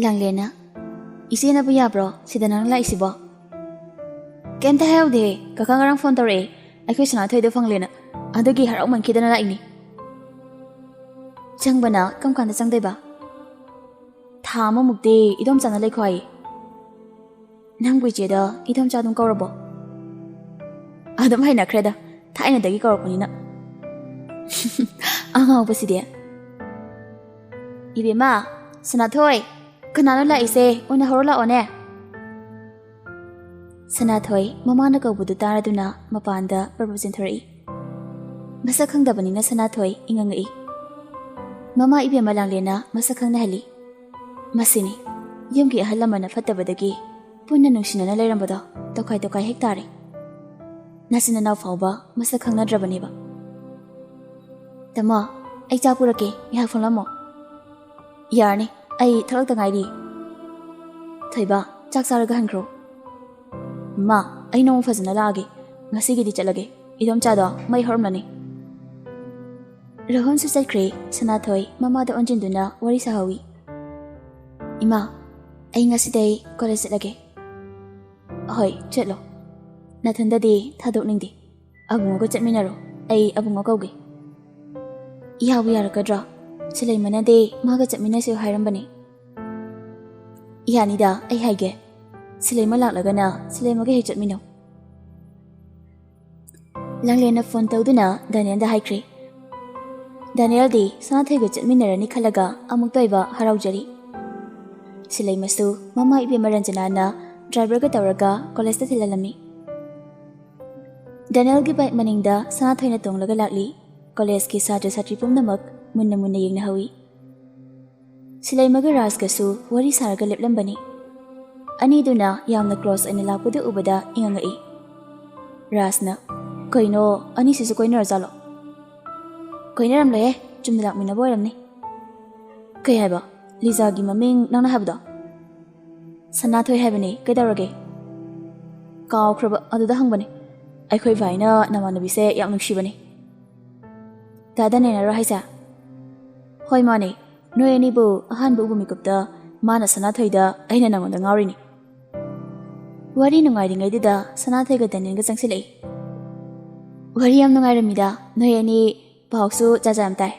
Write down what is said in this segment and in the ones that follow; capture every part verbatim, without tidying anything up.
ꯂꯥꯡꯂꯦꯟꯅ, "ꯏꯆꯦꯅꯕꯨ ꯌꯥꯕ꯭ꯔꯣ ꯁꯤꯗ ꯅꯪ ꯂꯥꯛꯏꯁꯤꯕꯣ?" "ꯀꯩꯝꯇ ꯍꯥꯏꯍꯧꯗꯦ꯫ ꯀꯀꯥ ꯉꯔꯥꯡ ꯐꯣꯟ ꯇꯧꯔꯛꯑꯦ, ꯑꯩꯈꯣꯏ ꯁꯅꯥꯊꯣꯏꯗꯣ ꯐꯪꯂꯦꯅ꯫ ꯑꯗꯨꯒꯤ ꯍꯔꯥꯎꯃꯟꯈꯤꯗꯅ ꯂꯥꯛꯏꯅꯤ꯫" "ꯆꯪꯕꯅ ꯀꯔꯝ ꯀꯥꯟꯗ ꯆꯪꯗꯣꯏꯕ?" "ꯊꯥ ꯑꯃꯃꯨꯛꯇꯤ ꯏꯗꯣꯝꯆꯥꯅ ꯂꯩꯈꯣ ꯍꯥꯏꯌꯦ꯫" "ꯅꯪꯕꯨ ꯏꯆꯦꯗ ꯏꯗꯣꯝꯆꯥ ꯑꯗꯨꯝ ꯀꯧꯔꯕꯣ?" "ꯑꯗꯨꯝ ꯍꯩꯅꯈ꯭ꯔꯦꯗ, ꯊꯥꯏꯅꯗꯒꯤ ꯀꯧꯔꯛꯄꯅꯤꯅ꯫" "ꯑꯉꯥꯎꯕꯁꯤꯗꯤ꯫" "ꯏꯕꯦꯝꯃ, ꯁꯅꯥꯊꯣꯏ, ꯀꯅꯥꯅꯣ ꯂꯥꯛꯏꯁꯦ? ꯎꯅꯍꯧꯔꯣ ꯂꯥꯛꯑꯣꯅꯦ꯫" ꯁꯅꯥꯊꯣꯏ ꯃꯃꯥꯅ ꯀꯧꯕꯗꯨ ꯇꯥꯔꯗꯨꯅ ꯃꯄꯥꯟꯗ ꯄ꯭ꯔꯞ ꯄ꯭ꯔꯞ ꯆꯦꯟꯊꯣꯔꯛꯏ꯫ ꯃꯁꯛ ꯈꯪꯗꯕꯅꯤꯅ ꯁꯅꯥꯊꯣꯏ ꯏꯉꯛ ꯉꯛꯏ꯫ ꯃꯃꯥ ꯏꯕꯦꯝꯃ ꯂꯥꯡꯂꯦꯟꯅ ꯃꯁꯛ ꯈꯪꯅꯍꯜꯂꯤ꯫ ꯃꯁꯤꯅꯤ, ꯌꯨꯝꯒꯤ ꯑꯍꯜ ꯂꯃꯟꯅ ꯐꯠꯇꯕꯗꯒꯤ ꯄꯨꯟꯅ ꯅꯨꯡꯁꯤꯅꯅ ꯂꯩꯔꯝꯕꯗꯣ ꯇꯣꯈꯥꯏ ꯇꯣꯈꯥꯏ ꯍꯦꯛ ꯇꯥꯔꯦ꯫ ꯅꯆꯤꯟ ꯅꯅꯥꯎ ꯐꯥꯎꯕ ꯃꯁꯛ ꯈꯪꯅꯗ꯭ꯔꯕꯅꯦꯕ꯫ "ꯇꯥꯃꯣ, ꯑꯩ ꯆꯥ ꯄꯨꯔꯛꯀꯦ, ꯉꯥꯏꯍꯥꯛ ꯐꯝꯂꯝꯃꯣ꯫" "ꯌꯥꯔꯅꯤ, ꯑꯩ ꯊꯣꯛꯂꯛꯇ ꯉꯥꯏꯔꯤ꯫" "ꯊꯣꯏꯕ, ꯆꯥꯛ ꯆꯥꯔꯒ ꯍꯟꯈ꯭ꯔꯣ꯫" "ꯃꯥ, ꯑꯩ ꯅꯣꯡꯃ ꯐꯖꯅ ꯂꯥꯛꯑꯒꯦ, ꯉꯁꯤꯒꯤꯗꯤ ꯆꯠꯂꯒꯦ, ꯏꯗꯣꯝꯆꯥꯗꯣ ꯃꯩ ꯍꯧꯔꯝꯂꯅꯤ꯫" ꯔꯣꯍꯟꯁꯨ ꯆꯠꯈ꯭ꯔꯦ꯫ ꯁꯅꯥꯊꯣꯏ ꯃꯃꯥꯗ ꯑꯣꯟꯁꯤꯟꯗꯨꯅ ꯋꯥꯔꯤ ꯁꯥꯍꯧꯏ꯫ "ꯏꯃꯥ, ꯑꯩ ꯉꯁꯤꯗꯩ ꯀꯣꯂꯦꯖ ꯆꯠꯂꯒꯦ꯫" "ꯍꯣꯏ, ꯆꯠꯂꯣ꯫ ꯅꯊꯟꯗꯗꯤ ꯊꯥꯗꯣꯛꯅꯤꯡꯗꯦ꯫ ꯑꯕꯨꯡꯉꯣꯒ ꯆꯠꯃꯤꯟꯅꯔꯣ꯫ ꯑꯩ ꯑꯕꯨꯡꯉꯣ ꯀꯧꯒꯦ꯫" "ꯌꯥꯕꯨ ꯌꯥꯔꯛꯀꯗ꯭ꯔꯣ? ꯁꯤꯂꯩꯃꯅꯗꯤ ꯃꯥꯒ ꯆꯠꯃꯤꯟꯅꯁꯦ ꯍꯥꯏꯔꯝꯕꯅꯤ꯫" "ꯌꯥꯅꯤꯗ, ꯑꯩ ꯍꯥꯏꯒꯦ꯫ ꯁꯤꯂꯩꯃ ꯂꯥꯛꯂꯒꯅ ꯁꯤꯂꯩꯃꯒ ꯍꯦꯛ ꯆꯠꯃꯤꯟꯅꯧ꯫" ꯂꯥꯡꯂꯦꯟꯅ ꯐꯣꯟ ꯇꯧꯗꯨꯅ ꯗꯥꯅꯤꯌꯦꯜꯗ ꯍꯥꯏꯈ꯭ꯔꯦ꯫ ꯗꯥꯅꯤꯌꯦꯜꯗꯤ ꯁꯅꯥꯊꯣꯏꯒ ꯆꯠꯃꯤꯟꯅꯔꯅꯤ ꯈꯜꯂꯒ ꯑꯃꯨꯛꯇ ꯑꯣꯏꯕ ꯍꯔꯥꯎꯖꯔꯤ꯫ ꯁꯤꯂꯩꯃꯁꯨ ꯃꯃꯥ ꯏꯕꯦꯝꯃ ꯔꯟꯖꯅꯥꯅ ꯗ꯭ꯔꯥꯏꯚꯔꯒ ꯇꯧꯔꯒ ꯀꯣꯂꯦꯖꯇ ꯊꯤꯜꯍꯜꯂꯝꯃꯤ꯫ ꯗꯥꯅꯤꯌꯦꯜꯒꯤ ꯕꯥꯏꯛ ꯃꯅꯤꯡꯗ ꯁꯅꯥꯊꯣꯏꯅ ꯇꯣꯡꯂꯒ ꯂꯥꯛꯂꯤ꯫ ꯀꯣꯂꯦꯖꯀꯤ ꯁꯥꯇ꯭ꯔ ꯁꯥꯇ꯭ꯔꯤ ꯄꯨꯝꯅꯃꯛ ꯃꯨꯟꯅ ꯃꯨꯟꯅ ꯌꯦꯡꯅꯍꯧꯏ꯫ ꯁꯤꯂꯩꯃꯒ ꯔꯥꯖꯀꯁꯨ ꯋꯥꯔꯤ ꯁꯥꯔꯒ ꯂꯦꯞꯂꯝꯕꯅꯤ꯫ ꯑꯅꯤꯗꯨꯅ ꯌꯥꯝꯅ ꯀ꯭ꯂꯣꯁ ꯑꯣꯏꯅ ꯂꯥꯛꯄꯗꯨ ꯎꯕꯗ ꯏꯉꯛ ꯉꯛꯏ꯫ ꯔꯥꯖꯅ, "ꯀꯩꯅꯣ, ꯑꯅꯤꯁꯤꯁꯨ ꯀꯣꯏꯅꯔꯖꯥꯠꯂꯣ?" "ꯀꯣꯏꯅꯔꯝꯂꯣꯏꯍꯦ, ꯆꯨꯝꯅ ꯂꯥꯛꯃꯤꯟꯅꯕ ꯑꯣꯏꯔꯝꯅꯤ꯫" "ꯀꯩ ꯍꯥꯏꯕ? ꯂꯤꯖꯥꯒꯤ ꯃꯃꯤꯡ ꯅꯪꯅ ꯍꯥꯏꯕꯗꯣ?" "ꯁꯅꯥꯊꯣꯏ ꯍꯥꯏꯕꯅꯦ, ꯀꯩꯗꯧꯔꯒꯦ?" "ꯀꯥꯎꯈ꯭ꯔꯕ, ꯑꯗꯨꯗ ꯍꯪꯕꯅꯦ꯫ ꯑꯩꯈꯣꯏ ꯚꯥꯏꯅ ꯅꯃꯥꯟꯅꯕꯤꯁꯦ ꯌꯥꯝ ꯅꯨꯡꯁꯤꯕꯅꯦ꯫" "ꯗꯥ ꯗꯥꯅꯤꯌꯦꯜꯅꯔꯣ ꯍꯥꯏꯁꯦ?" "ꯍꯣꯏ, ꯃꯥꯅꯦ꯫ ꯅꯣꯏ ꯑꯅꯤꯕꯨ ꯑꯍꯥꯟꯕ ꯎꯕ ꯃꯤꯀꯨꯞꯇ ꯃꯥꯅ ꯁꯅꯥꯊꯣꯏꯗ, "ꯑꯩꯅ ꯅꯉꯣꯟꯗ ꯉꯥꯎꯔꯤꯅꯤ"꯫ ꯋꯥꯔꯤ ꯅꯨꯡꯉꯥꯏꯔꯤꯉꯩꯗꯨꯗ ꯁꯅꯥꯊꯣꯏꯒ ꯗꯦꯅꯤꯌꯦꯜꯒ ꯆꯪꯁꯤꯜꯂꯛꯏ꯫ "ꯋꯥꯔꯤ ꯌꯥꯝ ꯅꯨꯡꯉꯥꯏꯔꯝꯃꯤꯗ, ꯅꯣꯏ ꯑꯅꯤ ꯄꯥꯎꯁꯨ ꯖꯥꯠ ꯖꯥꯠ ꯌꯥꯝ ꯇꯥꯏ"꯫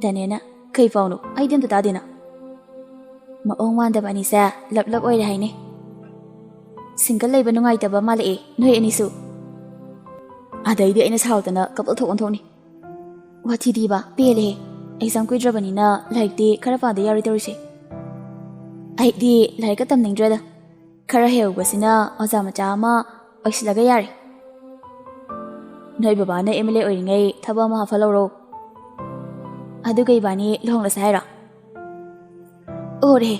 ꯗꯦꯅꯤꯌꯦꯜꯅ, "ꯀꯩ ꯄꯥꯎꯅꯣ? ꯑꯩꯗꯤ ꯑꯝꯇ ꯇꯥꯗꯦꯅ"꯫ "ꯃꯑꯣꯡ ꯃꯥꯟꯗꯕ ꯑꯅꯤꯁꯦ ꯂꯞ ꯂꯞ ꯑꯣꯏꯔꯦ ꯍꯥꯏꯅꯦ꯫ ꯁꯤꯡꯒꯜ ꯂꯩꯕ ꯅꯨꯡꯉꯥꯏꯇꯕ ꯃꯥꯜꯂꯛꯑꯦ ꯅꯣꯏ ꯑꯅꯤꯁꯨ"꯫ ꯑꯗꯩꯗꯤ ꯑꯩꯅ ꯁꯥꯎꯗꯅ ꯀꯄꯜ ꯊꯣꯛ ꯑꯣꯟꯊꯣꯛꯅꯤ꯫ ꯋꯥꯊꯤꯗꯤꯕ, ꯄꯦꯜꯂꯦꯍꯦ꯫ ꯑꯦꯛꯖꯥꯝ ꯀꯨꯏꯗ꯭ꯔꯕꯅꯤꯅ ꯂꯥꯏꯔꯤꯛꯇꯤ ꯈꯔ ꯄꯥꯗ ꯌꯥꯔꯣꯏ ꯇꯧꯔꯤꯁꯦ꯫ ꯑꯩꯗꯤ ꯂꯥꯏꯔꯤꯛꯀ ꯇꯝꯅꯤꯡꯗ꯭ꯔꯦꯗ꯫ ꯈꯔ ꯍꯩꯍꯧꯕꯁꯤꯅ ꯑꯣꯖꯥ ꯃꯆꯥ ꯑꯃ ꯑꯣꯏꯁꯤꯜꯂꯒ ꯌꯥꯔꯦ꯫ ꯅꯣꯏ ꯕꯕꯥꯅ ꯑꯦꯝ ꯑꯦꯜ ꯑꯦ ꯑꯣꯏꯔꯤꯉꯩ ꯊꯕꯛ ꯑꯃ ꯍꯥꯞꯐꯜꯍꯧꯔꯣ꯫ ꯑꯗꯨꯒ ꯏꯕꯥꯅꯤ ꯂꯨꯍꯣꯡꯂꯁꯦ ꯍꯥꯏꯔꯣ? ꯑꯣꯔꯦ,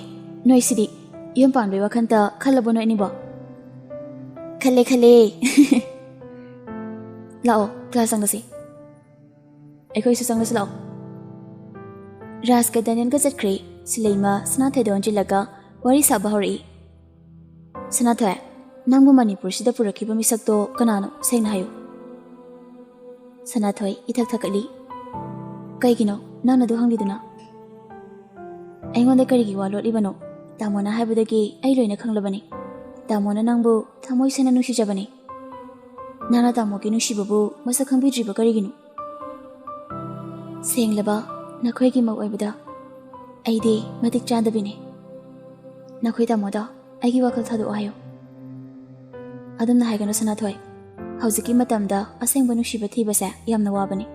ꯅꯣꯏꯁꯤꯗꯤ꯫ ꯌꯨꯝ ꯄꯥꯟꯕꯩ ꯋꯥꯈꯟꯇ ꯈꯜꯂꯕꯣ ꯅꯣꯏ ꯑꯅꯤꯕꯣ? ꯈꯜꯂꯦ, ꯈꯜꯂꯦ꯫ ꯂꯥꯛꯑꯣ, ꯀ꯭ꯂꯥꯁ ꯆꯪꯉꯁꯤ꯫ ꯑꯩꯈꯣꯏꯁꯨ ꯆꯪꯂꯁꯤ ꯂꯥꯛꯑꯣ꯫ ꯔꯥꯖꯀ ꯗꯦꯅꯤꯌꯦꯜꯒ ꯆꯠꯈ꯭ꯔꯦ꯫ ꯁꯤꯂꯩꯃ ꯁꯅꯥꯊꯣꯏꯗ ꯑꯣꯟꯁꯤꯜꯂꯒ ꯋꯥꯔꯤ ꯁꯥꯕ ꯍꯧꯔꯛꯏ꯫ "ꯁꯅꯥꯊꯣꯏ, ꯅꯪꯕꯨ ꯃꯅꯤꯄꯨꯔꯁꯤꯗ ꯄꯨꯔꯛꯈꯤꯕ ꯃꯤꯁꯛꯇꯣ ꯀꯅꯥꯅꯣ? ꯁꯦꯡꯅ ꯍꯥꯏꯌꯨ"꯫ ꯁꯅꯥꯊꯣꯏ ꯏꯊꯛ ꯊꯛꯀꯠꯂꯤ꯫ "ꯀꯩꯒꯤꯅꯣ ꯅꯪꯅ ꯑꯗꯨ ꯍꯪꯂꯤꯗꯨꯅ?" "ꯑꯩꯉꯣꯟꯗ ꯀꯔꯤꯒꯤ ꯋꯥ ꯂꯣꯠꯂꯤꯕꯅꯣ? ꯇꯥꯃꯣꯅ ꯍꯥꯏꯕꯗꯒꯤ ꯑꯩ ꯂꯣꯏꯅ ꯈꯪꯂꯕꯅꯤ꯫ ꯇꯥꯃꯣꯅ ꯅꯪꯕꯨ ꯊꯃꯣꯏ ꯁꯦꯡꯅ ꯅꯨꯡꯁꯤꯖꯕꯅꯤ꯫ ꯅꯪꯅ ꯇꯥꯃꯣꯒꯤ ꯅꯨꯡꯁꯤꯕꯕꯨ ꯃꯁꯛ ꯈꯪꯕꯤꯗ꯭ꯔꯤꯕ ꯀꯔꯤꯒꯤꯅꯣ? ꯁꯦꯡꯂꯕ ꯅꯈꯣꯏꯒꯤ ꯃꯧ ꯑꯣꯏꯕꯗ ꯑꯩꯗꯤ ꯃꯇꯤꯛ ꯆꯥꯗꯕꯤꯅꯤ꯫ ꯅꯈꯣꯏ ꯇꯥꯃꯣꯗ ꯑꯩꯒꯤ ꯋꯥꯈꯜ ꯊꯥꯗꯣꯛꯑꯣ ꯍꯥꯏꯌꯨ"꯫ "ꯑꯗꯨꯝꯅ ꯍꯥꯏꯒꯅꯨ ꯁꯅꯥꯊꯣꯏ꯫ ꯍꯧꯖꯤꯛꯀꯤ ꯃꯇꯝꯗ ꯑꯁꯦꯡꯕ ꯅꯨꯡꯁꯤꯕ ꯊꯤꯕꯁꯦ ꯌꯥꯝꯅ ꯋꯥꯕꯅꯤ꯫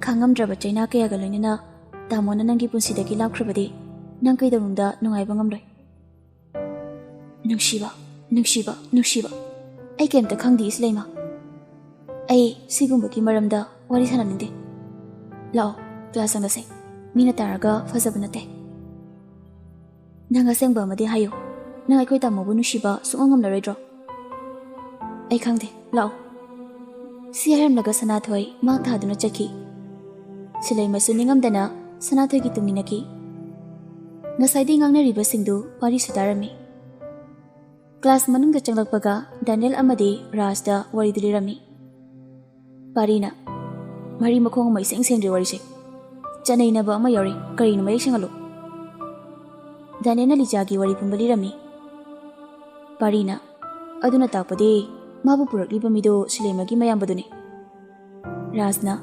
ꯈꯥꯡꯉꯝꯗ꯭ꯔꯕ ꯆꯩꯅꯥ ꯀꯌꯥꯒ ꯂꯣꯏꯅꯅ ꯇꯥꯃꯣꯅ ꯅꯪꯒꯤ ꯄꯨꯟꯁꯤꯗꯒꯤ ꯂꯥꯞꯈ꯭ꯔꯕꯗꯤ ꯅꯪ ꯀꯩꯗꯧꯅꯨꯡꯗ ꯅꯨꯡꯉꯥꯏꯕ ꯉꯝꯂꯣꯏ"꯫ "ꯅꯨꯡꯁꯤꯕ, ꯅꯨꯡꯁꯤꯕ, ꯅꯨꯡꯁꯤꯕ꯫ ꯑꯩ ꯀꯩꯝꯇ ꯈꯪꯗꯦ ꯁꯤꯂꯩꯃ꯫ ꯑꯩ ꯁꯤꯒꯨꯝꯕꯒꯤ ꯃꯔꯝꯗ ꯋꯥꯔꯤ ꯁꯥꯟꯅꯅꯤꯡꯗꯦ꯫ ꯂꯥꯛꯑꯣ, ꯀ꯭ꯂꯥꯁ ꯆꯪꯂꯁꯦ꯫ ꯃꯤꯅ ꯇꯥꯔꯒ ꯐꯖꯕ ꯅꯠꯇꯦ꯫ ꯅꯪ ꯑꯁꯦꯡꯕ ꯑꯃꯗꯤ ꯍꯥꯏꯌꯨ꯫ ꯅꯪ ꯑꯩꯈꯣꯏ ꯇꯥꯃꯣꯕꯨ ꯅꯨꯡꯁꯤꯕ ꯁꯨꯡꯉꯝ ꯉꯝꯂꯔꯣꯏꯗ꯭ꯔꯣ?" "ꯑꯩ ꯈꯪꯗꯦ, ꯂꯥꯛꯑꯣ"꯫ ꯁꯤ ꯍꯥꯏꯔꯝꯂꯒ ꯁꯅꯥꯊꯣꯏ ꯃꯥꯡ ꯊꯥꯗꯨꯅ ꯆꯠꯈꯤ꯫ ꯁꯤꯂꯩꯃꯁꯨ ꯅꯤꯡꯉꯝꯗꯅ ꯁꯅꯥꯊꯣꯏꯒꯤ ꯇꯨꯡ ꯏꯟꯅꯈꯤ꯫ ꯉꯁꯥꯏꯗꯩ ꯉꯥꯡꯅꯔꯤꯕꯁꯤꯡꯗꯨ ꯋꯥꯔꯤꯁꯨ ꯇꯥꯔꯝꯃꯤ꯫ ꯀ꯭ꯂꯥꯁ ꯃꯅꯨꯡꯗ ꯆꯪꯂꯛꯄꯒ ꯗꯦꯅꯤꯌꯦꯜ ꯑꯃꯗꯤ ꯔꯥꯖꯇ ꯋꯥꯔꯤꯗꯨ ꯂꯤꯔꯝꯃꯤ꯫ ꯄꯥꯔꯤꯅ, "ꯃꯔꯤ ꯃꯈꯣꯡ ꯑꯃ ꯏꯁꯦꯡ ꯁꯦꯡꯗ꯭ꯔꯤ ꯋꯥꯔꯤꯁꯦ꯫ ꯆꯅꯩꯅꯕ ꯑꯃ ꯌꯥꯎꯔꯤ, ꯀꯔꯤꯅꯣ ꯃꯌꯦꯛ ꯁꯦꯡꯍꯜꯂꯨ"꯫ ꯗꯥꯅꯦꯟꯅ ꯂꯤꯖꯥꯒꯤ ꯋꯥꯔꯤ ꯄꯨꯝꯕ ꯂꯤꯔꯝꯃꯤ꯫ ꯄꯥꯔꯤꯅ, "ꯑꯗꯨꯅ ꯇꯥꯛꯄꯗꯤ ꯃꯥꯕꯨ ꯄꯨꯔꯛꯂꯤꯕ ꯃꯤꯗꯨ ꯁꯤꯂꯦꯃꯒꯤ ꯃꯌꯥꯝꯕꯗꯨꯅꯤ꯫" ꯔꯥꯖꯅ,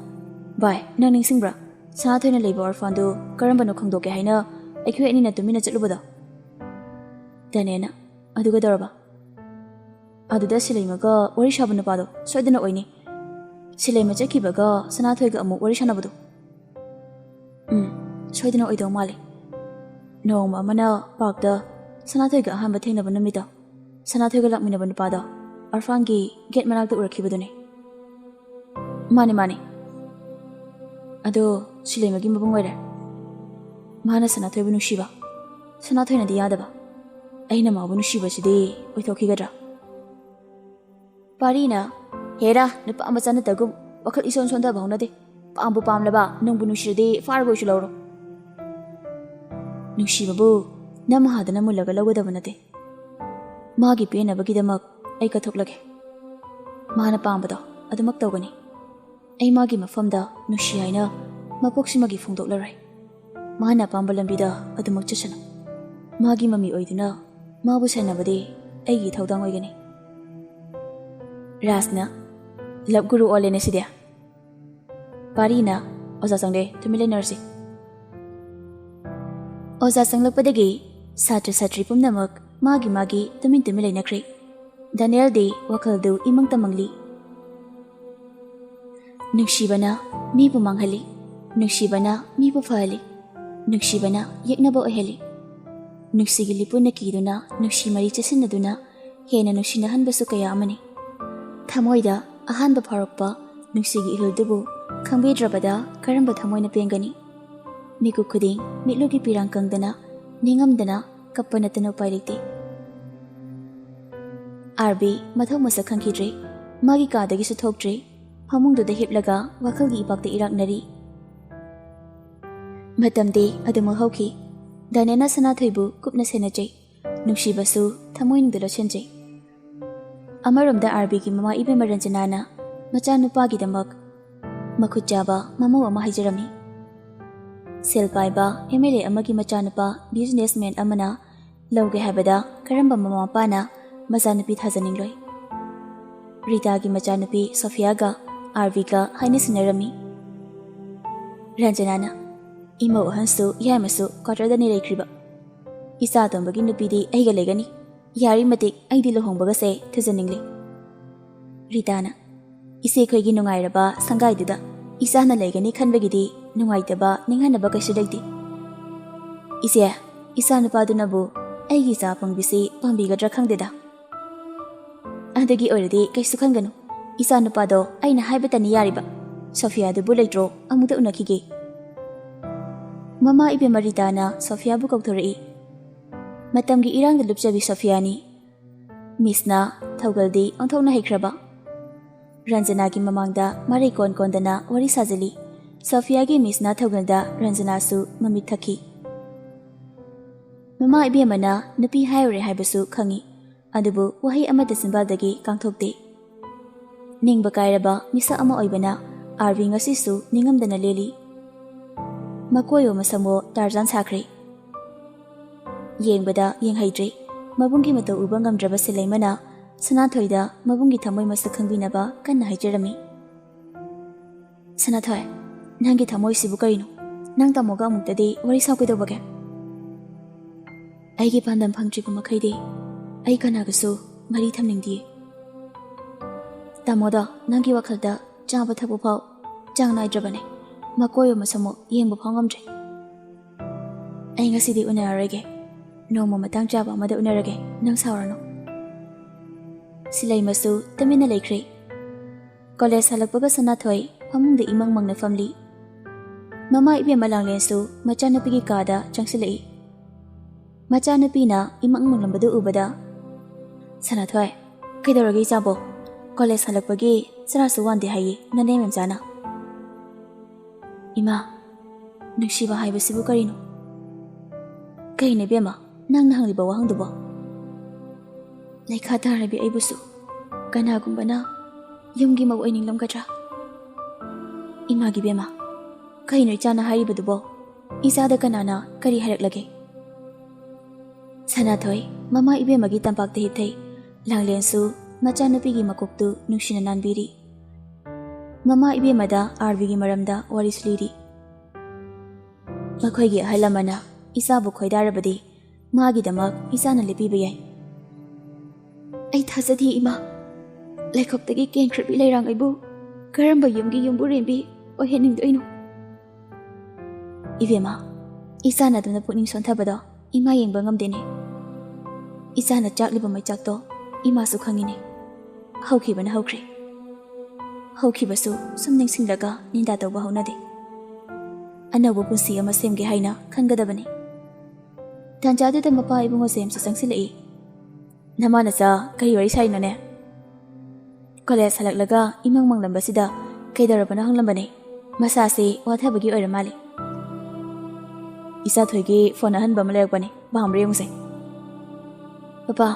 "ꯚꯥꯏ, ꯅꯪ ꯅꯤꯡꯁꯤꯡꯕ꯭ꯔꯥ? ꯁꯅꯥꯊꯣꯏꯅ ꯂꯩꯕ ꯑꯣꯔꯐꯥꯟꯗꯨ ꯀꯔꯝꯕꯅꯣ ꯈꯪꯗꯣꯛꯀꯦ ꯍꯥꯏꯅ ꯑꯩꯈꯣꯏ ꯑꯅꯤꯅ ꯇꯨꯃꯤꯟꯅ ꯆꯠꯂꯨꯕꯗꯣ?" ꯗꯥꯅꯦꯟꯅ, "ꯑꯗꯨ ꯀꯩꯗꯧꯔꯕ?" "ꯑꯗꯨꯗ ꯁꯤꯂꯩꯃꯒ ꯋꯥꯔꯤ ꯁꯥꯕ ꯅꯨꯄꯥꯗꯣ ꯁꯣꯏꯗꯅ ꯑꯣꯏꯅꯤ꯫ ꯁꯤꯂꯩꯃ ꯆꯠꯈꯤꯕꯒ ꯁꯅꯥꯊꯣꯏꯒ ꯑꯃꯨꯛ ꯋꯥꯔꯤ ꯁꯥꯟꯅꯕꯗꯣ꯫" "ꯎꯝ, ꯁꯣꯏꯗꯅ ꯑꯣꯏꯗꯧ ꯃꯥꯜꯂꯤ꯫ ꯅꯣꯡꯃ ꯑꯃꯅ ꯄꯥꯔꯛꯇ ꯁꯅꯥꯊꯣꯏꯒ ꯑꯍꯥꯟꯕ ꯊꯦꯡꯅꯕ ꯅꯨꯃꯤꯠꯇꯣ, ꯁꯅꯥꯊꯣꯏꯒ ꯂꯥꯛꯃꯤꯟꯅꯕ ꯅꯨꯄꯥꯗꯣ ꯑꯣꯔꯐꯥꯟꯒꯤ ꯒꯦꯠ ꯃꯅꯥꯛꯇ ꯎꯔꯛꯈꯤꯕꯗꯨꯅꯤ꯫" "ꯃꯥꯅꯤ, ꯃꯥꯅꯤ꯫ ꯑꯗꯣ ꯁꯤꯂꯩꯃꯒꯤ ꯃꯕꯨꯡ ꯑꯣꯏꯔꯦ꯫ ꯃꯥꯅ ꯁꯅꯥꯊꯣꯏꯕꯨ ꯅꯨꯡꯁꯤꯕ, ꯁꯅꯥꯊꯣꯏꯅꯗꯤ ꯌꯥꯗꯕ꯫ ꯑꯩꯅ ꯃꯥꯕꯨ ꯅꯨꯡꯁꯤꯕꯁꯤꯗꯤ ꯑꯣꯏꯊꯣꯛꯈꯤꯒꯗ꯭ꯔꯥ?" ꯄꯥꯔꯤꯅ, "ꯍꯦꯔꯥ, ꯅꯨꯄꯥ ꯃꯆꯥ ꯅꯠꯇꯒꯨꯝ ꯋꯥꯈꯜ ꯏꯁꯣꯟ ꯁꯣꯟꯊꯕ ꯍꯧꯅꯗꯦ꯫ ꯄꯥꯝꯕꯨ ꯄꯥꯝꯂꯕ, ꯅꯨꯡꯕꯨ ꯅꯨꯡꯁꯤꯔꯗꯤ ꯐꯥꯔꯒ ꯑꯣꯏꯁꯨ ꯂꯧꯔꯣ꯫ ꯅꯨꯡꯁꯤꯕꯕꯨ ꯅꯝ ꯍꯥꯗꯅ ꯃꯨꯜꯂꯒ ꯂꯧꯒꯗꯕ ꯅꯠꯇꯦ꯫ ꯃꯥꯒꯤ ꯄꯦꯟꯅꯕꯒꯤꯗꯃꯛ ꯑꯩ ꯀꯠꯊꯣꯛꯂꯒꯦ꯫ ꯃꯥꯅ ꯄꯥꯝꯕꯗꯣ ꯑꯗꯨꯃꯛ ꯇꯧꯒꯅꯤ꯫ ꯑꯩ ꯃꯥꯒꯤ ꯃꯐꯝꯗ ꯅꯨꯡꯁꯤ ꯍꯥꯏꯅ ꯃꯄꯣꯛꯁꯤꯃꯒꯤ ꯐꯣꯡꯗꯣꯛꯂꯔꯣꯏ꯫ ꯃꯥꯅ ꯑꯄꯥꯝꯕ ꯂꯝꯕꯤꯗ ꯑꯗꯨꯃꯛ ꯆꯠꯁꯅꯨ꯫ ꯃꯥꯒꯤ ꯃꯃꯤ ꯑꯣꯏꯗꯨꯅ ꯃꯥꯕꯨ ꯁꯦꯟꯅꯕꯗꯤ ꯑꯩꯒꯤ ꯏꯊꯧꯗꯥꯡ ꯑꯣꯏꯒꯅꯤ꯫" ꯔꯥꯖꯅ, "ꯂꯞ ꯒꯨꯔꯨ ꯑꯣꯜꯂꯦꯅꯦ ꯁꯤꯗꯤ꯫" ꯄꯥꯔꯤꯅ, "ꯑꯣꯖꯥ ꯆꯪꯂꯦ, ꯇꯨꯃꯤꯟ ꯂꯩꯅꯔꯁꯤ꯫" ꯑꯣꯖꯥ ꯆꯪꯂꯛꯄꯗꯒꯤ ꯁꯥꯇ꯭ꯔ ꯁꯥꯇ꯭ꯔꯤ ꯄꯨꯝꯅꯃꯛ ꯃꯥꯒꯤ ꯃꯥꯒꯤ ꯇꯨꯃꯤꯟ ꯇꯨꯃꯤꯟ ꯂꯩꯅꯈ꯭ꯔꯦ꯫ ꯗꯥꯅꯤꯌꯦꯜꯗꯤ ꯋꯥꯈꯜꯗꯨ ꯏꯃꯪꯇ ꯃꯪꯂꯤ꯫ ꯅꯨꯡꯁꯤꯕꯅ ꯃꯤꯕꯨ ꯃꯥꯡꯍꯜꯂꯤ, ꯅꯨꯡꯁꯤꯕꯅ ꯃꯤꯕꯨ ꯐꯍꯜꯂꯤ, ꯅꯨꯡꯁꯤꯕꯅ ꯌꯦꯛꯅꯕ ꯑꯣꯏꯍꯜꯂꯤ꯫ ꯅꯨꯡꯁꯤꯒꯤ ꯂꯤꯄꯨꯟꯅ ꯀꯤꯗꯨꯅ ꯅꯨꯡꯁꯤ ꯃꯔꯤ ꯆꯦꯁꯤꯟꯅꯗꯨꯅ ꯍꯦꯟꯅ ꯅꯨꯡꯁꯤꯅꯍꯟꯕꯁꯨ ꯀꯌꯥ ꯑꯃꯅꯤ꯫ ꯊꯃꯣꯏꯗ ꯑꯍꯥꯟꯕ ꯐꯥꯎꯔꯛꯄ ꯅꯨꯡꯁꯤꯒꯤ ꯏꯍꯨꯜꯗꯨꯕꯨ ꯈꯪꯕꯤꯗ꯭ꯔꯕꯗ ꯀꯔꯝꯕ ꯊꯃꯣꯏꯅ ꯄꯦꯟꯒꯅꯤ? ꯃꯤꯀꯨꯞ ꯈꯨꯗꯤꯡ ꯃꯤꯠꯂꯨꯒꯤ ꯄꯤꯔꯥꯡ ꯀꯪꯗꯅ, ꯅꯤꯡꯉꯝꯗꯅ ꯀꯞꯄ ꯅꯠꯇꯅ ꯎꯄꯥꯏ ꯂꯩꯇꯦ꯫ ꯑꯥꯔꯕꯤ ꯃꯊꯧ ꯃꯁꯛ ꯈꯪꯈꯤꯗ꯭ꯔꯦ꯫ ꯃꯥꯒꯤ ꯀꯥꯗꯒꯤꯁꯨ ꯊꯣꯛꯇ꯭ꯔꯦ꯫ ꯐꯃꯨꯡꯗꯨꯗ ꯍꯤꯞꯂꯒ ꯋꯥꯈꯜꯒꯤ ꯏꯄꯥꯛꯇ ꯏꯔꯥꯛꯅꯔꯤ꯫ ꯃꯇꯝꯗꯤ ꯑꯗꯨꯃꯛ ꯍꯧꯈꯤ꯫ ꯗꯥꯅꯦꯟꯅ ꯁꯅꯥꯊꯣꯏꯕꯨ ꯀꯨꯞꯅ ꯁꯦꯟꯅꯖꯩ꯫ ꯅꯨꯡꯁꯤꯕꯁꯨ ꯊꯃꯣꯏꯅꯨꯡꯗ ꯂꯣꯠꯁꯤꯟꯖꯩ꯫ ꯑꯃꯔꯣꯝꯗ ꯑꯥꯔꯕꯤꯒꯤ ꯃꯃꯥ ꯏꯕꯦꯝꯃ ꯔꯟꯖꯅꯥꯅ ꯃꯆꯥꯅꯨꯄꯥꯒꯤꯗꯃꯛ ꯃꯈꯨꯠ ꯆꯥꯕ ꯃꯃꯧ ꯑꯃ ꯍꯥꯏꯖꯔꯝꯃꯤ꯫ ꯁꯦꯜ ꯄꯥꯏꯕ ꯑꯦꯝ ꯑꯦꯜ ꯑꯦ ꯑꯃꯒꯤ ꯃꯆꯥꯅꯨꯄꯥ ꯕꯤꯖꯤꯅꯦꯁꯃꯦꯟ ꯑꯃꯅ ꯂꯧꯒꯦ ꯍꯥꯏꯕꯗ ꯀꯔꯝꯕ ꯃꯃꯥ ꯃꯄꯥꯅ ꯃꯆꯥꯅꯨꯄꯤ ꯊꯥꯖꯅꯤꯡꯂꯣꯏ? ꯔꯤꯇꯥꯒꯤ ꯃꯆꯥꯅꯨꯄꯤ ꯁꯣꯐꯤꯌꯥꯒ ꯑꯥꯔꯕꯤꯒ ꯍꯥꯏꯅ ꯁꯤꯡꯅꯔꯝꯃꯤ꯫ ꯔꯟꯖꯅꯥꯅ, "ꯏꯃꯧ ꯑꯍꯟꯁꯨ ꯏꯌꯥꯝꯃꯁꯨ ꯀ꯭ꯋꯥꯇꯔꯗꯅꯤ ꯂꯩꯈ꯭ꯔꯤꯕ꯫ ꯏꯆꯥ ꯑꯇꯣꯝꯕꯒꯤ ꯅꯨꯄꯤꯗꯤ ꯑꯩꯒ ꯂꯩꯒꯅꯤ꯫ ꯌꯥꯔꯤ ꯃꯇꯤꯛ ꯑꯩꯗꯤ ꯂꯨꯍꯣꯡꯕꯒꯁꯦ ꯊꯨꯖꯅꯤꯡꯂꯤ꯫" ꯔꯤꯇꯥꯅ, "ꯏꯆꯦꯈꯣꯏꯒꯤ ꯅꯨꯡꯉꯥꯏꯔꯕ ꯁꯪꯒꯥꯏꯗꯨꯗ ꯏꯆꯥꯅ ꯂꯩꯒꯅꯤ ꯈꯟꯕꯒꯤꯗꯤ ꯅꯨꯡꯉꯥꯏꯇꯕ ꯅꯤꯡꯍꯟꯅꯕ ꯀꯩꯁꯨ ꯂꯩꯇꯦ꯫ ꯏꯆꯦ, ꯏꯆꯥ ꯅꯨꯄꯥꯗꯨꯅꯕꯨ ꯑꯩꯒꯤ ꯏꯆꯥ ꯑꯄꯪꯕꯤꯁꯤ ꯄꯥꯝꯕꯤꯒꯗ꯭ꯔꯥ ꯈꯪꯗꯦꯗ꯫ ꯑꯗꯨꯒꯤ ꯑꯣꯏꯔꯗꯤ ꯀꯩꯁꯨ ꯈꯟꯒꯅꯨ꯫ ꯏꯆꯥ ꯅꯨꯄꯥꯗꯣ ꯑꯩꯅ ꯍꯥꯏꯕꯇꯅꯤ ꯌꯥꯔꯤꯕ꯫ ꯁꯣꯐꯤꯌꯥꯗꯨꯕꯨ ꯂꯩꯇ꯭ꯔꯣ? ꯑꯃꯨꯛꯇ ꯎꯅꯈꯤꯒꯦ꯫" ꯃꯃꯥ ꯏꯕꯦꯝꯃ ꯔꯤꯇꯥꯅ ꯁꯣꯐꯤꯌꯥꯕꯨ ꯀꯧꯊꯣꯔꯛꯏ꯫ ꯃꯇꯝꯒꯤ ꯏꯔꯥꯡꯗ ꯂꯨꯞꯆꯕꯤ ꯁꯣꯐꯤꯌꯥꯅꯤ꯫ ꯃꯤꯁꯅ ꯊꯧꯒꯜꯗꯤ ꯑꯣꯟꯊꯣꯛꯅ ꯍꯩꯈ꯭ꯔꯕ꯫ ꯔꯟꯖꯅꯥꯒꯤ ꯃꯃꯥꯡꯗ ꯃꯔꯩ ꯀꯣꯟ ꯀꯣꯟꯗꯅ ꯋꯥꯔꯤ ꯁꯥꯖꯤꯜꯂꯤ꯫ ꯁꯣꯐꯤꯌꯥꯒꯤ ꯃꯤꯁꯅ ꯊꯧꯒꯜꯗ ꯔꯟꯖꯅꯥꯁꯨ ꯃꯃꯤꯠ ꯊꯛꯈꯤ꯫ ꯃꯃꯥ ꯏꯕꯦꯝꯃꯅ ꯅꯨꯄꯤ ꯍꯥꯏꯔꯨꯔꯦ ꯍꯥꯏꯕꯁꯨ ꯈꯪꯏ, ꯑꯗꯨꯕꯨ ꯋꯥꯍꯩ ꯑꯃꯠꯇ ꯆꯤꯟꯕꯥꯜꯗꯒꯤ ꯀꯥꯡꯊꯣꯛꯇꯦ꯫ ꯅꯤꯡꯕ ꯀꯥꯏꯔꯕ ꯃꯤꯁꯛ ꯑꯃ ꯑꯣꯏꯕꯅ ꯑꯥꯔꯕꯤ ꯉꯁꯤꯁꯨ ꯅꯤꯡꯉꯝꯗꯅ ꯂꯦꯜꯂꯤ꯫ ꯃꯀꯣꯏꯋꯣ ꯃꯁꯝꯋꯣ ꯇꯥꯔꯖꯥꯟ ꯁꯥꯈ꯭ꯔꯦ꯫ ꯌꯦꯡꯕꯗ ꯌꯦꯡꯍꯩꯗ꯭ꯔꯦ꯫ ꯃꯕꯨꯡꯒꯤ ꯃꯇꯧ ꯎꯕ ꯉꯝꯗ꯭ꯔꯕ ꯁꯤꯂꯩꯃꯅ ꯁꯅꯥꯊꯣꯏꯗ ꯃꯕꯨꯡꯒꯤ ꯊꯃꯣꯏ ꯃꯁꯛ ꯈꯪꯕꯤꯅꯕ ꯀꯟꯅ ꯍꯥꯏꯖꯔꯝꯃꯤ꯫ "ꯁꯅꯥꯊꯣꯏ, ꯅꯪꯒꯤ ꯊꯃꯣꯏꯁꯤꯕꯨ ꯀꯔꯤꯅꯣ? ꯅꯪ ꯇꯥꯃꯣꯒ ꯑꯃꯨꯛꯇꯗꯤ ꯋꯥꯔꯤ ꯁꯥꯎ ꯀꯩꯗꯧꯕꯒꯦ?" "ꯑꯩꯒꯤ ꯄꯥꯟꯗꯝ ꯐꯪꯗ꯭ꯔꯤꯕ ꯃꯈꯩꯗꯤ ꯑꯩ ꯀꯅꯥꯒꯁꯨ ꯃꯔꯤ ꯊꯝꯅꯤꯡꯗꯤꯌꯦ꯫ ꯇꯥꯃꯣꯗꯣ ꯅꯪꯒꯤ ꯋꯥꯈꯜꯗ ꯆꯥꯕ ꯊꯛꯄ ꯐꯥꯎ ꯆꯥꯡ ꯅꯥꯏꯗ꯭ꯔꯕꯅꯦ꯫ ꯃꯀꯣꯏ ꯑꯃ ꯁꯃꯨꯛ ꯌꯦꯡꯕ ꯐꯥꯎ ꯉꯝꯗ꯭ꯔꯦ꯫ ꯑꯩ ꯉꯁꯤꯗꯤ ꯎꯅꯔꯔꯣꯏꯒꯦ꯫ ꯅꯣꯡꯃ ꯃꯇꯥꯡ ꯆꯥꯕ ꯑꯃꯗ ꯎꯅꯔꯒꯦ, ꯅꯪ ꯁꯥꯎꯔꯅꯨ꯫" ꯁꯤꯂꯩꯃꯁꯨ ꯇꯨꯃꯤꯟꯅ ꯂꯩꯈ꯭ꯔꯦ꯫ ꯀꯣꯂꯦꯖ ꯍꯜꯂꯛꯄꯒ ꯁꯅꯥꯊꯣꯏ ꯐꯃꯨꯡꯗ ꯏꯃꯪ ꯃꯪꯅ ꯐꯝꯂꯤ꯫ ꯃꯃꯥ ꯏꯕꯦꯝꯃ ꯂꯥꯡꯂꯦꯟꯁꯨ ꯃꯆꯥꯅꯨꯄꯤꯒꯤ ꯀꯥꯗ ꯆꯪꯁꯤꯜꯂꯛꯏ꯫ ꯃꯆꯥꯅꯨꯄꯤꯅ ꯏꯃꯪ ꯃꯪꯂꯝꯕꯗꯨ ꯎꯕꯗ, "ꯁꯅꯥꯊꯣꯏ, ꯀꯩꯗꯧꯔꯒꯦ ꯏꯆꯥꯕꯣ? ꯀꯣꯂꯦꯖ ꯍꯜꯂꯛꯄꯒꯤ ꯆꯔꯥꯁꯨ ꯋꯥꯟꯗꯦ ꯍꯥꯏꯌꯦ ꯅꯅꯦ ꯃꯦꯝꯆꯥꯅ꯫" "ꯏꯃꯥ, ꯅꯨꯡꯁꯤꯕ ꯍꯥꯏꯕꯁꯤꯕꯨ ꯀꯔꯤꯅꯣ? ꯀꯩꯅꯣ ꯏꯕꯦꯝꯃ, ꯅꯪꯅ ꯍꯪꯂꯤꯕ ꯋꯥꯍꯪꯗꯨꯕꯣ? ꯂꯩꯈꯥ ꯇꯥꯔꯕꯤ ꯑꯩꯕꯨꯁꯨ ꯀꯅꯥꯒꯨꯝꯕꯅ ꯌꯨꯝꯒꯤ ꯃꯧ ꯑꯣꯏꯅꯤꯡꯂꯝꯒꯗ꯭ꯔꯥ? ꯏꯃꯥꯒꯤ ꯏꯕꯦꯝꯃ, ꯀꯩꯅꯣ ꯏꯆꯥꯅ ꯍꯥꯏꯔꯤꯕꯗꯨꯕꯣ? ꯏꯆꯥꯗ ꯀꯅꯥꯅ ꯀꯔꯤ ꯍꯥꯏꯔꯛꯂꯒꯦ? ꯁꯅꯥꯊꯣꯏ ꯃꯃꯥ ꯏꯕꯦꯝꯃꯒꯤ ꯇꯝꯄꯥꯛꯇ ꯍꯤꯞꯊꯩ꯫ ꯂꯥꯡꯂꯦꯟꯁꯨ ꯃꯆꯥꯅꯨꯄꯤꯒꯤ ꯃꯀꯣꯛꯇꯨ ꯅꯨꯡꯁꯤꯅ ꯅꯥꯟꯕꯤꯔꯤ꯫ ꯃꯃꯥ ꯏꯕꯦꯝꯃꯗ ꯑꯥꯔꯕꯤꯒꯤ ꯃꯔꯝꯗ ꯋꯥꯔꯤꯁꯨ ꯂꯤꯔꯤ꯫ ꯃꯈꯣꯏꯒꯤ ꯑꯍꯜ ꯂꯃꯟꯅ ꯏꯆꯥꯕꯨ ꯈꯣꯏꯗꯥꯔꯕꯗꯤ ꯃꯥꯒꯤꯗꯃꯛ ꯏꯆꯥꯅ ꯂꯦꯞꯄꯤꯕ ꯌꯥꯏ꯫ ꯑꯩ ꯊꯥꯖꯗꯦ ꯏꯃꯥ꯫ ꯂꯩꯈꯣꯛꯇꯒꯤ ꯀꯦꯟꯈ꯭ꯔꯕꯤ ꯂꯩꯔꯥꯡ ꯑꯩꯕꯨ ꯀꯔꯝꯕ ꯌꯨꯝꯒꯤ ꯌꯨꯝꯕꯨꯔꯦꯝꯕꯤ ꯑꯣꯏꯍꯟꯅꯤꯡꯗꯣꯏꯅꯣ? ꯏꯕꯦꯝꯃ, ꯏꯆꯥꯅ ꯑꯗꯨꯅ ꯄꯨꯛꯅꯤꯡ ꯁꯣꯟꯊꯕꯗꯣ ꯏꯃꯥ ꯌꯦꯡꯕ ꯉꯝꯗꯦꯅꯦ꯫ ꯏꯆꯥꯅ ꯆꯥꯛꯂꯤꯕ ꯃꯩꯆꯥꯛꯇꯣ ꯏꯃꯥꯁꯨ ꯈꯪꯉꯤꯅꯦ꯫ ꯍꯧꯈꯤꯕꯅ ꯍꯧꯈ꯭ꯔꯦ꯫ ꯍꯧꯈꯤꯕꯁꯨ ꯁꯨꯝ ꯅꯤꯡꯁꯤꯡꯂꯒ ꯅꯤꯟꯗꯥ ꯇꯧꯕ ꯍꯧꯅꯗꯦ꯫ ꯑꯅꯧꯕ ꯄꯨꯟꯁꯤ ꯑꯃ ꯁꯦꯝꯒꯦ ꯍꯥꯏꯅ ꯈꯟꯒꯗꯕꯅꯤ꯫ ꯇꯥꯟꯖꯥꯗꯨꯗ ꯃꯄꯥ ꯏꯕꯨꯡꯉꯣ ꯖꯦꯝꯁꯁꯨ ꯆꯪꯁꯤꯜꯂꯛꯏ꯫ "ꯅꯃꯥ ꯅꯆꯥ ꯀꯔꯤ ꯋꯥꯔꯤ ꯁꯥꯔꯤꯅꯣꯅꯦ?" ꯀꯣꯂꯦꯖ ꯍꯜꯂꯛꯂꯒ ꯏꯃꯪ ꯃꯪꯂꯝꯕꯁꯤꯗ ꯀꯩꯗꯧꯔꯕꯅꯣ ꯍꯪꯂꯝꯕꯅꯦ꯫ ꯃꯁꯥꯁꯦ ꯋꯥꯊꯕꯒꯤ ꯑꯣꯏꯔ ꯃꯥꯜꯂꯦ꯫ "ꯏꯆꯥꯊꯣꯏꯒꯤ ꯐꯣꯟ ꯑꯍꯟꯕ ꯑꯃ ꯂꯩꯔꯛꯄꯅꯦ, ꯄꯥꯝꯕ꯭ꯔꯥ ꯌꯦꯡꯉꯨꯁꯦ꯫" "ꯄꯄꯥ,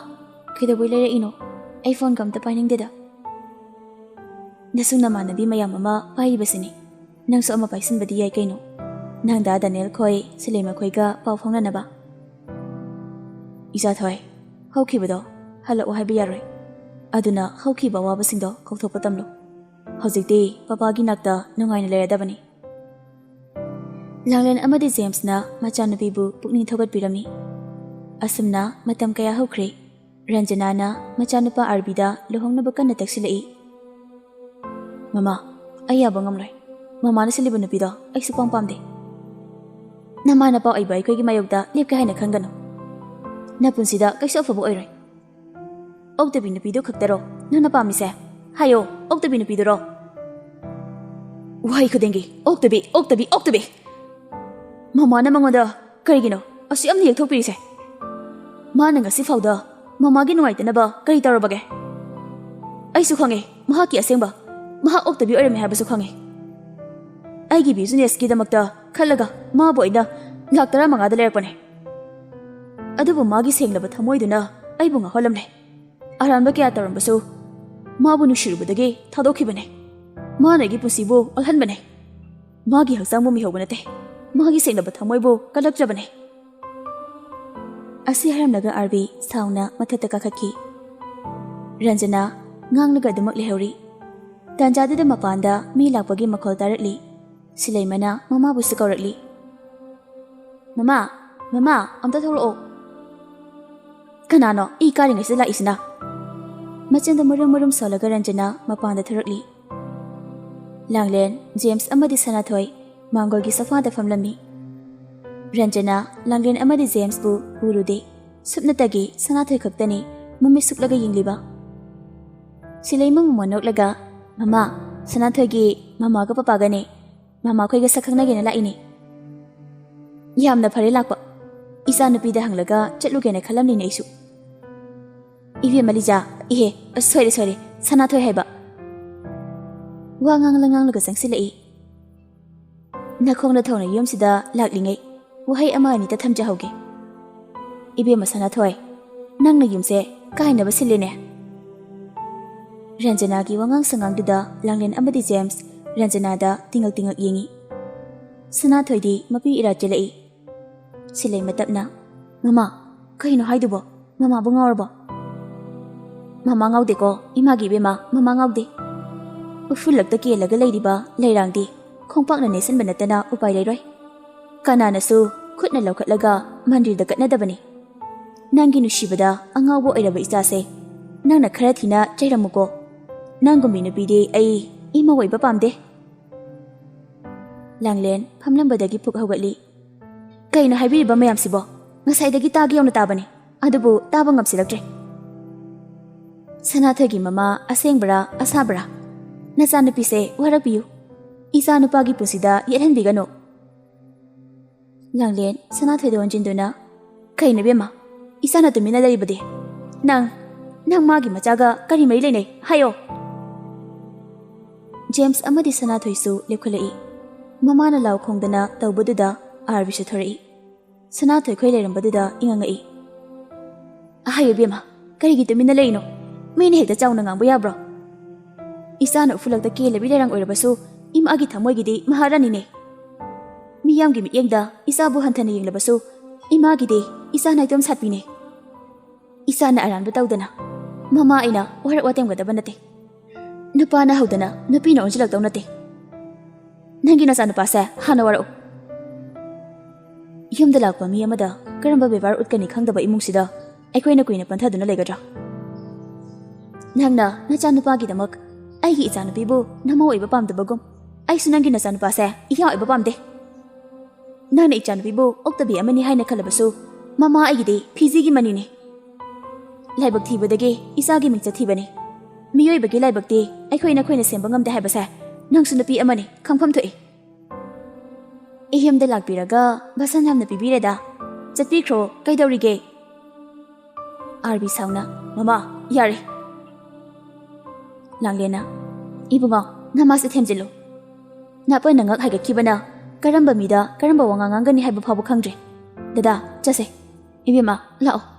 ꯀꯩꯗꯧꯕꯩ ꯂꯩꯔꯛꯏꯅꯣ? ꯑꯩ ꯐꯣꯟꯒ ꯑꯝꯇ ꯄꯥꯏꯅꯤꯡꯗꯦꯗ꯫" "ꯅꯁꯨ ꯅꯃꯥꯟꯅꯕꯤ ꯃꯌꯥꯝ ꯑꯃ ꯄꯥꯏꯔꯤꯕꯁꯤꯅꯤ, ꯅꯪꯁꯨ ꯑꯃ ꯄꯥꯏꯁꯤꯟꯕꯗꯤ ꯌꯥꯏ ꯀꯩꯅꯣ꯫ ꯅꯪꯗ ꯗꯥꯅꯦꯜ ꯈꯣꯏ, ꯁꯤꯂꯦꯝ ꯃꯈꯣꯏꯒ ꯄꯥꯎ ꯐꯥꯎꯅꯅꯕ꯫" "ꯏꯆꯥꯊꯣꯏ, ꯍꯧꯈꯤꯕꯗꯣ ꯍꯜꯂꯛꯑꯣ ꯍꯥꯏꯕ ꯌꯥꯔꯣꯏ꯫ ꯑꯗꯨꯅ ꯍꯧꯈꯤꯕ ꯑꯋꯥꯕꯁꯤꯡꯗꯣ ꯀꯥꯎꯊꯣꯛꯄ ꯇꯝꯂꯨ꯫ ꯍꯧꯖꯤꯛꯇꯤ ꯄꯄꯥꯒꯤ ꯅꯥꯛꯇ ꯅꯨꯡꯉꯥꯏꯅ ꯂꯩꯔꯗꯕꯅꯤ꯫" ꯂꯥꯡꯂꯦꯟ ꯑꯃꯗꯤ ꯖꯦꯝꯁꯅ ꯃꯆꯥꯅꯨꯄꯤꯕꯨ ꯄꯨꯛꯅꯤꯡ ꯊꯧꯒꯠꯄꯤꯔꯝꯃꯤ꯫ ꯑꯁꯨꯝꯅ ꯃꯇꯝ ꯀꯌꯥ ꯍꯧꯈ꯭ꯔꯦ꯫ ꯔꯟꯖꯅꯥꯅ ꯃꯆꯥꯅꯨꯄꯥ ꯑꯥꯔꯕꯤꯗ ꯂꯨꯍꯣꯡꯅꯕ ꯀꯟꯅ ꯇꯛꯁꯤꯜꯂꯛꯏ꯫ "ꯃꯃꯥ, ꯑꯩ ꯌꯥꯕ ꯉꯝꯂꯣꯏ꯫ ꯃꯃꯥꯅ ꯁꯤꯜꯂꯤꯕ ꯅꯨꯄꯤꯗꯣ ꯑꯩ ꯁꯨꯄꯥꯝ ꯄꯥꯝꯗꯦ꯫ ꯅꯃꯥ ꯅꯄꯥ ꯑꯣꯏꯕ ꯑꯩꯈꯣꯏꯒꯤ ꯃꯥꯌꯣꯛꯇ ꯂꯦꯞꯀꯦ ꯍꯥꯏꯅ ꯈꯟꯒꯅꯨ꯫ ꯅꯄꯨꯟꯁꯤꯗ ꯀꯩꯁꯨ ꯑꯐꯕ ꯑꯣꯏꯔꯣꯏ꯫ ꯑꯣꯛꯇꯕꯤ ꯅꯨꯄꯤꯗꯨ ꯈꯛꯇꯔꯣ ꯅꯪꯅ ꯄꯥꯝꯃꯤꯁꯦ? ꯍꯥꯏꯌꯣ, ꯑꯣꯛꯇꯕꯤ ꯅꯨꯄꯤꯗꯨꯔꯣ?" ꯋꯥꯍꯩ ꯈꯨꯗꯤꯡꯒꯤ "ꯑꯣꯛꯇꯕꯤ, ꯑꯣꯛꯇꯕꯤ, ꯑꯣꯛꯇꯕꯤ"꯫ ꯃꯃꯥꯅ ꯃꯉꯣꯟꯗ ꯀꯔꯤꯒꯤꯅꯣ ꯑꯁꯨꯛ ꯌꯥꯝꯅ ꯌꯦꯛꯊꯣꯛꯄꯤꯔꯤꯁꯦ? ꯃꯥꯅ ꯉꯁꯤ ꯐꯥꯎꯗ ꯃꯃꯥꯒꯤ ꯅꯨꯡꯉꯥꯏꯇꯅꯕ ꯀꯔꯤ ꯇꯧꯔꯕꯒꯦ? ꯑꯩꯁꯨ ꯈꯪꯉꯦ ꯃꯍꯥꯛꯀꯤ ꯑꯁꯦꯡꯕ꯫ ꯃꯍꯥꯛ ꯑꯣꯛꯇꯕꯤ ꯑꯣꯏꯔꯝꯃꯦ ꯍꯥꯏꯕꯁꯨ ꯈꯪꯉꯦ꯫ ꯑꯩꯒꯤ ꯕꯤꯖꯤꯅꯦꯁꯀꯤꯗꯃꯛꯇ ꯈꯜꯂꯒ ꯃꯥꯕꯨ ꯑꯩꯅ ꯂꯥꯛ ꯇꯔꯥꯃꯉꯥꯗ ꯂꯩꯔꯛꯄꯅꯦ꯫ ꯑꯗꯨꯕꯨ ꯃꯥꯒꯤ ꯁꯦꯡꯂꯕ ꯊꯃꯣꯏꯗꯨꯅ ꯑꯩꯕꯨ ꯉꯥꯎꯍꯜꯂꯝꯂꯦ꯫ ꯑꯔꯥꯟꯕ ꯀꯌꯥ ꯇꯧꯔꯝꯕꯁꯨ ꯃꯥꯕꯨ ꯅꯨꯡꯁꯤꯔꯨꯕꯗꯒꯤ ꯊꯥꯗꯣꯛꯈꯤꯕꯅꯦ꯫ ꯃꯥꯅ ꯑꯩꯒꯤ ꯄꯨꯟꯁꯤꯕꯨ ꯑꯣꯜꯍꯟꯕꯅꯦ꯫ ꯃꯥꯒꯤ ꯍꯛꯆꯥꯡꯕꯨ ꯃꯤꯍꯧꯕ ꯅꯠꯇꯦ꯫ ꯃꯥꯒꯤ ꯁꯦꯡꯂꯕ ꯊꯃꯣꯏꯕꯨ ꯀꯜꯂꯛꯆꯕꯅꯦ꯫ ꯑꯁꯤ ꯍꯥꯏꯔꯝꯂꯒ ꯑꯥꯔꯕꯤ ꯁꯥꯎꯅ ꯃꯊꯛꯇ ꯀꯥꯈꯠꯈꯤ꯫ ꯔꯟꯖꯅꯥ ꯉꯥꯡꯂꯒ ꯑꯗꯨꯃꯛ ꯂꯩꯍꯧꯔꯤ꯫ ꯇꯥꯟꯖꯥꯗꯨꯗ ꯃꯄꯥꯟꯗ ꯃꯤ ꯂꯥꯛꯄꯒꯤ ꯃꯈꯣꯜ ꯇꯥꯔꯛꯂꯤ꯫ ꯁꯤꯂꯩꯃꯅ ꯃꯃꯥꯕꯨꯁꯨ ꯀꯧꯔꯛꯂꯤ꯫ "ꯃꯃꯥ, ꯃꯃꯥ, ꯑꯝꯇ ꯊꯣꯛꯂꯛꯑꯣ꯫" "ꯀꯅꯥꯅꯣ ꯏ ꯀꯥꯔꯤꯉꯩꯁꯤꯗ ꯂꯥꯛꯏꯁꯤꯅ?" ꯃꯆꯤꯟꯗ ꯃꯔꯨꯝ ꯃꯔꯨꯝ ꯁꯣꯜꯂꯒ ꯔꯟꯖꯅꯥ ꯃꯄꯥꯟꯗ ꯊꯣꯔꯛꯂꯤ꯫ ꯂꯥꯡꯂꯦꯟ, ꯖꯦꯝꯁ ꯑꯃꯗꯤ ꯁꯅꯥꯊꯣꯏ ꯃꯥꯡꯒꯣꯜꯒꯤ ꯁꯣꯐꯥꯗ ꯐꯝꯂꯝꯃꯤ꯫ ꯔꯟꯖꯅꯥ ꯂꯥꯡꯂꯦꯟ ꯑꯃꯗꯤ ꯖꯦꯝꯁꯄꯨ ꯎꯔꯨꯗꯦ꯫ ꯁꯨꯞꯅꯇꯒꯤ ꯁꯅꯥꯊꯣꯏ ꯈꯛꯇꯅꯤ ꯃꯃꯤꯠ ꯁꯨꯛꯂꯒ ꯌꯦꯡꯂꯤꯕ꯫ ꯁꯤꯂꯩꯃ ꯃꯃꯣꯟ ꯅꯣꯛꯂꯒ, "ꯃꯃꯥ, ꯁꯅꯥꯊꯣꯏꯒꯤ ꯃꯃꯥꯒ ꯄꯄꯥꯒꯅꯦ꯫ ꯃꯃꯥꯈꯣꯏꯒ ꯁꯛ ꯈꯪꯅꯒꯦꯅ ꯂꯥꯛꯏꯅꯦ꯫" "ꯌꯥꯝꯅ ꯐꯔꯦ ꯂꯥꯛꯄ꯫ ꯏꯆꯥꯅꯨꯄꯤꯗ ꯍꯪꯂꯒ ꯆꯠꯂꯨꯒꯦꯅ ꯈꯜꯂꯝꯂꯤꯅꯦ ꯑꯩꯁꯨ꯫" "ꯏꯕꯦꯝꯃ ꯂꯤꯖꯥ, ꯏꯍꯦ, ꯁꯣꯏꯔꯦ, ꯁꯣꯏꯔꯦ, ꯁꯅꯥꯊꯣꯏ ꯍꯥꯏꯕ꯫" ꯋꯥ ꯉꯥꯡꯂ ꯉꯥꯡꯂꯒ ꯆꯪꯁꯤꯜꯂꯛꯏ꯫ "ꯅꯈꯣꯡ ꯅꯊꯧꯅ ꯌꯨꯝꯁꯤꯗ ꯂꯥꯛꯂꯤꯉꯩ ꯋꯥꯍꯩ ꯑꯃ ꯑꯅꯤꯇ ꯊꯝꯖꯍꯧꯒꯦ꯫ ꯏꯕꯦꯝꯃ ꯁꯅꯥꯊꯣꯏ, ꯅꯪꯅ ꯌꯨꯝꯁꯦ ꯀꯥꯏꯅꯕ ꯁꯤꯜꯂꯦꯅꯦ꯫" ꯔꯟꯖꯅꯥꯒꯤ ꯋꯥꯉꯥꯡ ꯁꯉꯥꯡꯗꯨꯗ ꯂꯥꯡꯂꯦꯟ ꯑꯃꯗꯤ ꯖꯦꯝꯁ ꯔꯟꯖꯅꯥꯗ ꯇꯤꯉꯛ ꯇꯤꯉꯛ ꯌꯦꯡꯉꯤ꯫ ꯁꯅꯥꯊꯣꯏꯗꯤ ꯃꯄꯤ ꯏꯔꯥ ꯆꯦꯜꯂꯛꯏ꯫ ꯁꯤꯂꯩꯃ ꯇꯞꯅ, "ꯃꯃꯥ, ꯀꯩꯅꯣ ꯍꯥꯏꯗꯨꯕꯣ? ꯃꯃꯥꯕꯨ ꯉꯥꯎꯔꯕꯣ?" "ꯃꯃꯥ ꯉꯥꯎꯗꯦꯀꯣ, ꯏꯃꯥꯒꯤ ꯏꯕꯦꯝꯃ, ꯃꯃꯥ ꯉꯥꯎꯗꯦ꯫ ꯎꯐꯨꯜꯂꯛꯇ ꯀꯦꯜꯂꯒ ꯂꯩꯔꯤꯕ ꯂꯩꯔꯥꯡꯗꯤ ꯈꯣꯡꯄꯥꯛꯅ ꯅꯦꯠꯁꯤꯟꯕ ꯅꯠꯇꯅ ꯎꯄꯥꯏ ꯂꯩꯔꯣꯏ꯫ ꯀꯅꯥꯅꯁꯨ ꯈꯨꯠꯅ ꯂꯧꯈꯠꯂꯒ ꯃꯟꯗꯤꯔꯗ ꯀꯠꯅꯗꯕꯅꯤ꯫ ꯅꯪꯒꯤ ꯅꯨꯡꯁꯤꯕꯗ ꯑꯉꯥꯎꯕ ꯑꯣꯏꯔꯕ ꯏꯆꯥꯁꯦ ꯅꯪꯅ ꯈꯔ ꯊꯤꯅ ꯆꯩꯔꯝꯃꯨꯀꯣ꯫ ꯅꯪꯒꯨꯝꯕꯤ ꯅꯨꯄꯤꯗꯤ ꯑꯩ ꯏꯃꯧ ꯑꯣꯏꯕ ꯄꯥꯝꯗꯦ꯫" ꯂꯥꯡꯂꯦꯟ ꯐꯝꯂꯝꯕꯗꯒꯤ ꯐꯨꯛ ꯍꯧꯒꯠꯂꯤ꯫ "ꯀꯩꯅꯣ ꯍꯥꯏꯕꯤꯔꯤꯕ ꯃꯌꯥꯝꯁꯤꯕꯣ? ꯉꯁꯥꯏꯗꯒꯤ ꯇꯥꯒꯦ ꯌꯧꯅ ꯇꯥꯕꯅꯤ, ꯑꯗꯨꯕꯨ ꯇꯥꯕ ꯉꯝꯁꯤꯜꯂꯛꯇ꯭ꯔꯦ꯫" "ꯁꯅꯥꯊꯣꯏꯒꯤ ꯃꯃꯥ ꯑꯁꯦꯡꯕꯔꯥ ꯑꯁꯥꯕꯔꯥ? ꯅꯆꯥꯅꯨꯄꯤꯁꯦ ꯋꯥꯔꯛꯄꯤꯌꯨ꯫ ꯏꯆꯥ ꯅꯨꯄꯥꯒꯤ ꯄꯨꯟꯁꯤꯗ ꯌꯦꯠꯍꯟꯕꯤꯒꯅꯨ꯫" ꯂꯥꯡꯂꯦꯟ ꯁꯅꯥꯊꯣꯏꯗ ꯑꯣꯟꯁꯤꯟꯗꯨꯅ, "ꯀꯩꯅꯣ ꯏꯕꯦꯝꯃ, ꯏꯆꯥꯅ ꯇꯨꯃꯤꯟꯅ ꯂꯩꯔꯤꯕꯗꯤ? ꯅꯪ, ꯅꯪ ꯃꯥꯒꯤ ꯃꯆꯥꯒ ꯀꯔꯤ ꯃꯔꯤ ꯂꯩꯅꯩ? ꯍꯥꯏꯌꯣ!" ꯖꯦꯝꯁ ꯑꯃꯗꯤ ꯁꯅꯥꯊꯣꯏꯁꯨ ꯂꯦꯞꯈꯠꯂꯛꯏ꯫ ꯃꯃꯥꯅ ꯂꯥꯎ ꯈꯣꯡꯗꯅ ꯇꯧꯕꯗꯨꯗ ꯑꯥꯔꯕꯤꯁꯨ ꯊꯣꯔꯛꯏ꯫ ꯁꯅꯥꯊꯣꯏꯈꯣꯏ ꯂꯩꯔꯝꯕꯗꯨꯗ ꯏꯉꯛꯉꯛꯏ꯫ "ꯑꯍꯥꯏ ꯏꯕꯦꯝꯃ, ꯀꯔꯤꯒꯤ ꯇꯨꯃꯤꯟꯅ ꯂꯩꯔꯤꯅꯣ? ꯃꯤꯅ ꯍꯦꯛꯇ ꯆꯥꯎꯅ ꯉꯥꯡꯕ ꯌꯥꯕ꯭ꯔꯣ? ꯏꯆꯥꯅ ꯎꯐꯨꯜꯂꯛꯇ ꯀꯦꯜꯂꯕꯤ ꯂꯩꯔꯥꯡ ꯑꯣꯏꯔꯕꯁꯨ ꯏꯃꯥꯒꯤ ꯊꯃꯣꯏꯒꯤꯗꯤ ꯃꯍꯥꯔꯥꯅꯤꯅꯦ꯫ ꯃꯤꯌꯥꯝꯒꯤ ꯃꯤꯠꯌꯦꯡꯗ ꯏꯆꯥꯕꯨ ꯍꯟꯊꯅ ꯌꯦꯡꯂꯕꯁꯨ, ꯏꯃꯥꯒꯤꯗꯤ ꯏꯆꯥ ꯅꯥꯏꯇꯣꯝ ꯁꯥꯠꯄꯤꯅꯦ꯫ ꯏꯆꯥꯅ ꯑꯔꯥꯟꯕ ꯇꯧꯗꯅ ꯃꯃꯥ ꯑꯩꯅ ꯋꯥꯔꯛ ꯋꯥꯇꯦꯝꯒꯗꯕ ꯅꯠꯇꯦ꯫ ꯅꯨꯄꯥꯅ ꯍꯧꯗꯅ ꯅꯨꯄꯤꯅ ꯑꯣꯟꯁꯤꯜꯂꯛꯇꯧ ꯅꯠꯇꯦ꯫ ꯅꯪꯒꯤ ꯅꯆꯥꯅꯨꯄꯥꯁꯦ ꯍꯥꯟꯅ ꯋꯥꯔꯛꯎ꯫ ꯌꯨꯝꯗ ꯂꯥꯛꯄ ꯃꯤ ꯑꯃꯗ ꯀꯔꯝꯕ ꯕꯦꯕꯥꯔ ꯎꯠꯀꯅꯤ ꯈꯪꯗꯕ ꯏꯃꯨꯡꯁꯤꯗ ꯑꯩꯈꯣꯏꯅ ꯀꯨꯏꯅ ꯄꯟꯊꯗꯨꯅ ꯂꯩꯒꯗ꯭ꯔꯥ? ꯅꯪꯅ ꯅꯆꯥꯅꯨꯄꯥꯒꯤꯗꯃꯛ ꯑꯩꯒꯤ ꯏꯆꯥꯅꯨꯄꯤꯕꯨ ꯅꯃꯧ ꯑꯣꯏꯕ ꯄꯥꯝꯗꯕꯒꯨꯝ, ꯑꯩꯁꯨ ꯅꯪꯒꯤ ꯅꯆꯥꯅꯨꯄꯥꯁꯦ ꯏꯌꯥ ꯑꯣꯏꯕ ꯄꯥꯝꯗꯦ꯫ ꯅꯪꯅ ꯏꯆꯥꯅꯨꯄꯤꯕꯨ ꯑꯣꯛꯇꯕꯤ ꯑꯃꯅꯤ ꯍꯥꯏꯅ ꯈꯜꯂꯕꯁꯨ, ꯃꯃꯥ ꯑꯩꯒꯤꯗꯤ ꯐꯤꯖꯤꯒꯤ ꯃꯅꯤꯅꯤ꯫ ꯂꯥꯏꯕꯛ ꯊꯤꯕꯗꯒꯤ ꯏꯆꯥꯒꯤ ꯃꯤꯡꯆꯠ ꯊꯤꯕꯅꯤ꯫ ꯃꯤꯑꯣꯏꯕꯒꯤ ꯂꯥꯏꯕꯛꯇꯤ ꯑꯩꯈꯣꯏ ꯅꯈꯣꯏꯅ ꯁꯦꯝꯕ ꯉꯝꯗꯦ ꯍꯥꯏꯕꯁꯦ ꯅꯪꯁꯨ ꯅꯨꯄꯤ ꯑꯃꯅꯤ, ꯈꯪꯐꯝ ꯊꯣꯛꯏ꯫ ꯑꯩ ꯌꯨꯝꯗ ꯂꯥꯛꯄꯤꯔꯒ ꯕꯁꯟ ꯌꯥꯝꯅ ꯄꯤꯕꯤꯔꯦꯗ꯫ ꯆꯠꯄꯤꯈ꯭ꯔꯣ, ꯀꯩꯗꯧꯔꯤꯒꯦ? ꯑꯥꯔꯕꯤ ꯁꯥꯎꯅ, "ꯃꯃꯥ, ꯌꯥꯔꯦ꯫" ꯂꯥꯡꯂꯦꯟꯅ, "ꯏꯕꯨꯡꯉꯣ, ꯅꯃꯥꯁꯦ ꯊꯦꯝꯖꯤꯜꯂꯨ꯫ ꯅꯥꯄꯟꯅ ꯉꯛ ꯍꯥꯏꯒꯠꯈꯤꯕꯅ ꯀꯔꯝꯕ ꯃꯤꯗ ꯀꯔꯝꯕ ꯋꯥꯉꯥꯡ ꯉꯥꯡꯒꯅꯤ ꯍꯥꯏꯕ ꯐꯥꯎꯕ ꯈꯪꯗ꯭ꯔꯦ꯫ ꯗꯗꯥ, ꯆꯠꯁꯦ꯫ ꯏꯕꯦꯝꯃ, ꯂꯥꯛꯑꯣ,